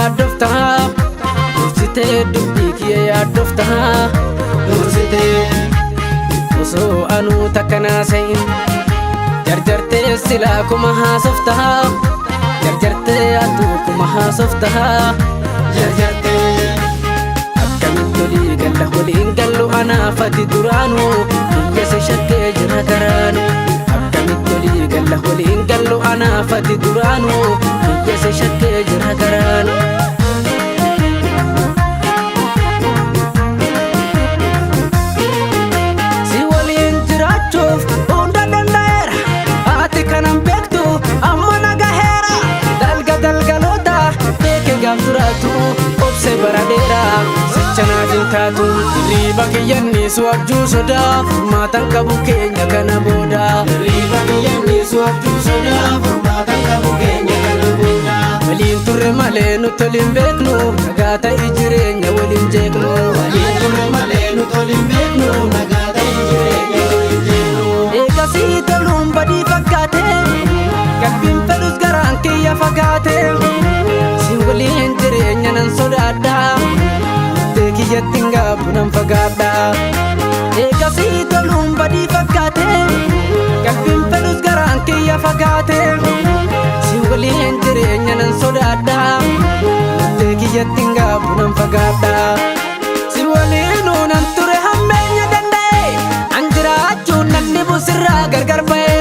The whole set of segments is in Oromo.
yaaddoftaa, dursitee dubbii kiyya yaaddoftaa, dursitee osoo anuu takka naasa'in jarjartee silaa kuma haasoftaa, jarjartee atuu kuma haasoftaa, jarjartee akkamitti olii galla waliin gallu anaafati duraanuu biyya si shakkee jira garaanu. Akkamitti olii galla waliin gallu anaafati duraanuu biyya si shakkee jira garaanu. Si waliin jiraachuuf hunda danda'eera. Ati kanan beektu amma nagaheera. Dalga dalgaloota beeke gaaf duraatu obse bara dheeraa sicha naaf hin taatu. Hirriiba kiyyanniisu abjuu sodaa furmaatan qabu keenya kana booda. Hirriiba kiyyanniisu abjuu sodaa furmaatan qabu keenya kana booda. Waliin turre malee nuti waliin beeknu, nagaa ta'e jireenya waliin jeeqnu. Waliin turre malee nuti waliin beeknu, nagaa ta'e jireenya waliin jeeqnu. Eegasii toluun badii fakkaate, qalbiin fedhus garaan kiyya fagaate. Si waliin jireenya nan sodaadha, murtee kiyyatti hin gaabbu nan fagaadha. Eegasii toluun badii fakkaate, qalbiin fedhus garaan kiyya fagaate. Si waliin jireenya nan sodaadha, murtee kiyyatti hin gaabbu nan fagaadha. Si waliinuu nan ture hammeenya danda'e, an jiraachuun nan dhibu sirraa gargar ba'e.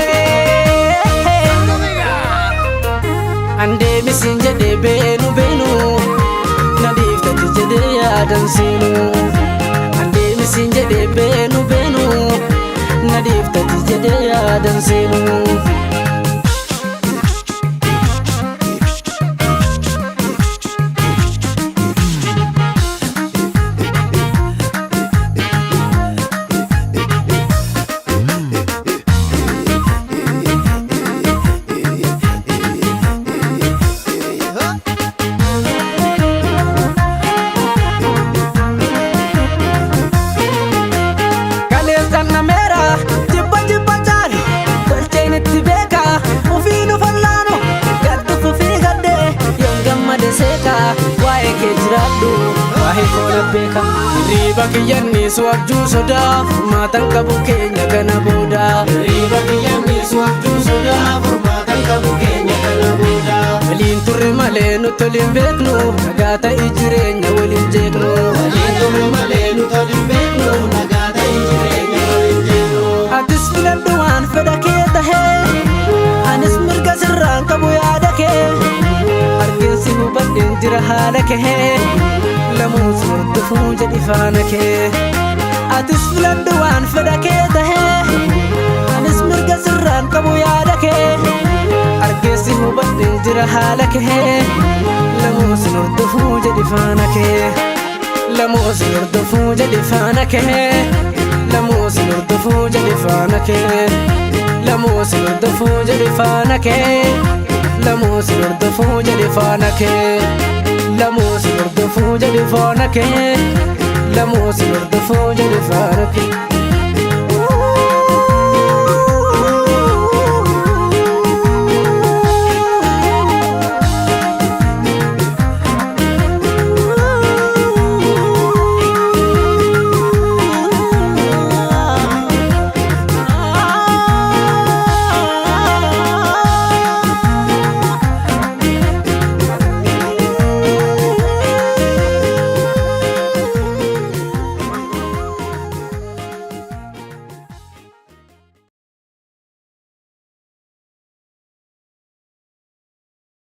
An deebisiin jedhee beenu beenu, na dhiiftati jedhee yaadan seenu. An deebisiin jedhee beenu beenu, na dhiiftati jedhee yaadan seenu. Kaleessaan nameera jibba jibba caalu tolcheen itti beeka ufii nu fallaanu gaddu fufii gaddee yoon gammade seeka waa'ee kee jiraadhu waa'ee koo na beeka. Hirriiba kiyyanniisu abjuu sodaa furmaatan qabu keenya kana booda. Hirriiba kiyyanniisu abjuu sodaa furmaatan qabu keenya kana booda. Waliin turre malee nuti waliin beeknu, nagaa ta'e jireenya waliin jeeqnu. Waliin turre malee nuti waliin beeknu, nagaa ta'e jireenya waliin jeeqnu. Atis filadhu waan fedha kee tahee, anis mirga sirraan qabu yaada kee. Argeensi hubadheen jira haala kee, lamuus hordofuu jedhi faana kee. Atis filadhu waan fedha kee tahee, anis mirga sirraan qabu yaada kee. Argeessi hubadheen jira haala kee, lamuus hordofuu jedhi faana kee. Lamuus hordofuu jedhi faana kee. Lamuus hordofuu jedhi faana kee. Lamuus hordofuu jedhi faana kee. Lamuus hordofuu jedhi faana kee. Lamuus hordofuu jedhi faana kee. Lamuus hordofuu jedhi faana kee.